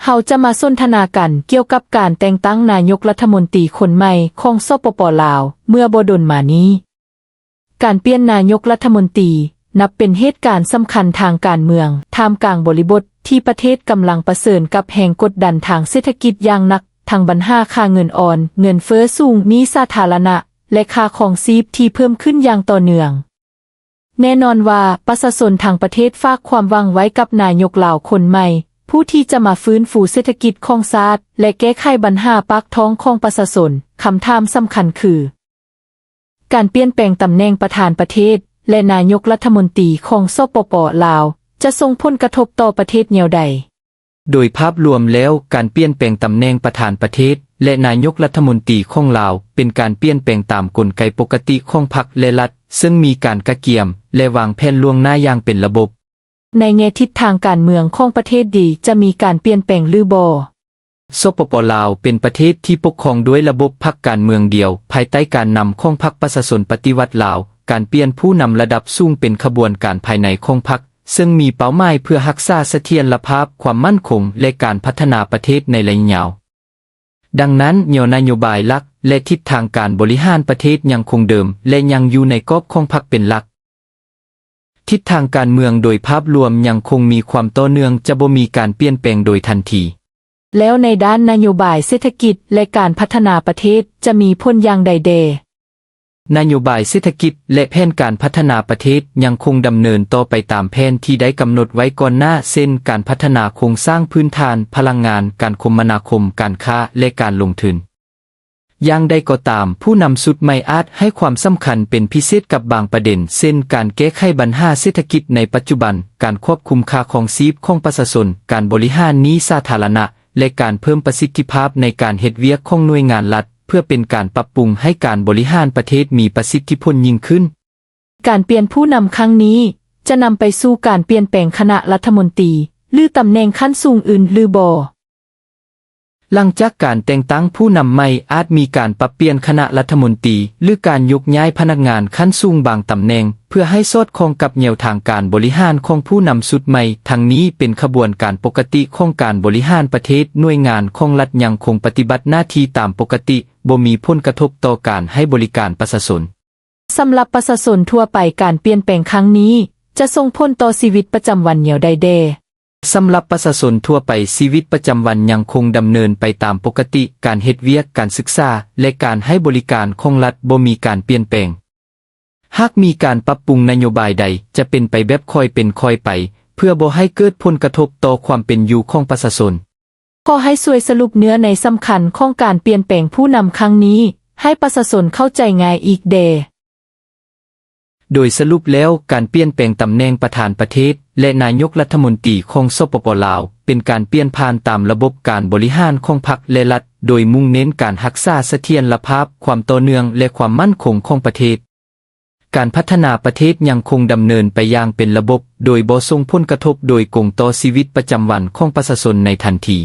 ເຮົາຈະມາສົນທະນາກັນກ່ຽວກັບການແຕ່ງຕັ້ງນາຍົກລັດຖະມົນຕີຄົນໃໝ່ຂອງ ສປປ ລາວ ເມື່ອບໍ່ດົນມານີ້. ການປ່ຽນນາຍົກລັດຖະມົນຕີນັບເປັນເຫດການສຳຄັນທາງການເມືອງ ທ່າມກາງບໍລິບົດທີ່ປະເທດກຳລັງປະເຊີນກັບແຮງກົດດັນທາງເສດຖະກິດຢ່າງໜັກ, ທັງບັນຫາຄ່າເງິນອ່ອນ, ເງິນເຟີ້ສູງ, ໜີ້ສາທາລະນະ ແລະ ຄ່າຄອງຊີບທີ່ເພີ່ມຂຶ້ນຢ່າງຕໍ່ເນື່ອງ. ແນ່ນອນວ່າປະຊາຊົນທັງປະເທດຝາກຄວາມຫວັງໄວ້ກັບນາຍົກລາວຄົນໃໝ່, ຜູ້ທີ່ຈະມາຟື້ນຟູເສດຖະກິດຂອງຊາດ ແລະ ແກ້ໄຂບັນຫາປາກທ້ອງຂອງປະຊາຊົນ. ຄຳຖາມສຳຄັນຄື, ການປ່ຽນແປງຕຳແໜ່ງປະທານປະເທດ ແລະ ນາຍົກລັດຖະມົນຕີຂອງ ສປປ ລາວ ຈະສົ່ງຜົນກະທົບຕໍ່ປະເທດແນວໃດ? ໂດຍພາບລວມແລ້ວ, ການປ່ຽນແປງຕຳແໜ່ງປະທານປະເທດ ແລະ ນາຍົກລັດຖະມົນຕີຂອງລາວ ເປັນການປ່ຽນແປງຕາມກົນໄກປົກກະຕິຂອງພັກ ແລະ ລັດ, ເຊິ່ງມີການກະກຽມ ແລະ ວາງແຜນລ່ວງໜ້າຢ່າງເປັນລະບົບ. ໃນແງ່ທິດທາງການເມືອງຂອງປະເທດດີ ຈະມີການປ່ຽນແປງຫຼືບໍ່? ສປປ ລາວ ເປັນປະເທດທີ່ປົກຄອງດ້ວຍລະບົບພັກການເມືອງດຽວ, ພາຍໃຕ້ການນຳຂອງພັກປະຊາຊົນປະຕິວັດລາວ. ການປ່ຽນຜູ້ນຳລະດັບສູງເປັນຂະບວນການພາຍໃນຂອງພັກ, ເຊິ່ງມີເປົ້າໝາຍເພື່ອຮັກສາສະຖຽນລະພາບ, ຄວາມໝັ້ນຄົງ ແລະ ການພັດທະນາປະເທດໃນໄລຍະຍາວ. ດັ່ງນັ້ນ, ແນວນະໂຍບາຍຫຼັກ ແລະ ທິດທາງການບໍລິຫານປະເທດຍັງຄົງເດີມ ແລະ ຍັງຢູ່ໃນກອບຂອງພັກເປັນຫຼັກ. ທິດທາງການເມືອງໂດຍພາບລວມຍັງຄົງມີຄວາມຕໍ່ເນື່ອງ, ຈະບໍ່ມີການປ່ຽນແປງໂດຍທັນທີ. ແລ້ວໃນດ້ານນະໂຍບາຍເສດຖະກິດ ແລະ ການພັດທະນາປະເທດ ຈະມີຜົນຢ່າງໃດແດ່? ນະໂຍບາຍເສດຖະກິດ ແລະ ແຜນການພັດທະນາປະເທດຍັງຄົງດຳເນີນຕໍ່ໄປຕາມແຜນທີ່ໄດ້ກຳນົດໄວ້ກ່ອນໜ້າ, ເຊັ່ນ ການພັດທະນາໂຄງສ້າງພື້ນຖານ, ພະລັງງານ, ການຄົມມະນາຄົມ, ການຄ້າ ແລະ ການລົງທຶນ. ຢ່າງໃດກໍຕາມ, ຜູ້ນຳຊຸດໃໝ່ອາດໃຫ້ຄວາມສຳຄັນເປັນພິເສດກັບບາງປະເດັນ, ເຊັ່ນ ການແກ້ໄຂບັນຫາເສດຖະກິດໃນປັດຈຸບັນ, ການຄວບຄຸມຄ່າຄອງຊີບຂອງປະຊາຊົນ, ການບໍລິຫານໜີ້ສາທາລະນະ ແລະ ການເພີ່ມປະສິດທິພາບໃນການເຮັດວຽກຂອງໜ່ວຍງານລັດ, ເພື່ອເປັນການປັບປຸງໃຫ້ການບໍລິຫານປະເທດມີປະສິດທິຜົນຍິ່ງຂຶ້ນ. ການປ່ຽນຜູ້ນຳຄັ້ງນີ້ ຈະນຳໄປສູ່ການປ່ຽນແປງຄະນະລັດຖະມົນຕີ ຫຼື ຕຳແໜ່ງຂັ້ນສູງອື່ນຫຼືບໍ່? ຫຼັງຈາກການແຕ່ງຕັ້ງຜູ້ນຳໃໝ່, ອາດມີການປັບປ່ຽນຄະນະລັດຖະມົນຕີ ຫຼື ການຍົກຍ້າຍພະນັກງານຂັ້ນສູງບາງຕຳແໜ່ງ ເພື່ອໃຫ້ສອດຄ່ອງກັບແນວທາງການບໍລິຫານຂອງຜູ້ນຳຊຸດໃໝ່. ທັງນີ້ເປັນຂະບວນການປົກກະຕິຂອງການບໍລິຫານປະເທດ, ໜ່ວຍງານຂອງລັດຍັງຄົງປະຕິບັດໜ້າທີ່ຕາມປົກກະຕິ, ບໍ່ມີຜົນກະທົບຕໍ່ການໃຫ້ບໍລິການປະຊາຊົນ. ສຳລັບປະຊາຊົນທົ່ວໄປ, ການປ່ຽນແປງຄັ້ງນີ້ຈະສົ່ງຜົນຕໍ່ຊີວິດປະຈຳວັນແນວໃດແດ່? ສຳລັບປະຊາຊົນທົ່ວໄປ, ຊີວິດປະຈຳວັນຍັງຄົງດຳເນີນໄປຕາມປົກກະຕິ, ການເຮັດວຽກ, ການສຶກສາ ແລະ ການໃຫ້ບໍລິການຂອງລັດບໍ່ມີການປ່ຽນແປງ. ຫາກມີການປັບປຸງນະໂຍບາຍໃດ, ຈະເປັນໄປແບບຄ່ອຍເປັນຄ່ອຍໄປ, ເພື່ອບໍ່ໃຫ້ເກີດຜົນກະທົບຕໍ່ຄວາມເປັນຢູ່ຂອງປະຊາຊົນ. ຂໍໃຫ້ຊ່ວຍສະຫຼຸບເນື້ອໃນສຳຄັນຂອງການປ່ຽນແປງຜູ້ນຳຄັ້ງນີ້ ໃຫ້ປະຊາຊົນເຂົ້າໃຈງ່າຍອີກແດ່. ໂດຍສະຫຼຸບແລ້ວ, ການປ່ຽນແປງຕຳແໜ່ງປະທານປະເທດ ແລະ ນາຍົກລັດຖະມົນຕີຂອງ ສປປ ລາວ ເປັນການປ່ຽນຜ່ານຕາມລະບົບການບໍລິຫານຂອງພັກ ແລະ ລັດ, ໂດຍມຸ່ງເນັ້ນການຮັກສາສະຖຽນລະພາບ, ຄວາມຕໍ່ເນື່ອງ ແລະ ຄວາມໝັ້ນຄົງຂອງປະເທດ. ການພັດທະນາປະເທດຍັງຄົງດຳເນີນໄປຢ່າງເປັນລະບົບ, ໂດຍບໍ່ສົ່ງຜົນກະທົບໂດຍກົງຕໍ່ຊີວິດປະຈຳວັນຂອງປະຊາຊົນໃນທັນທີ.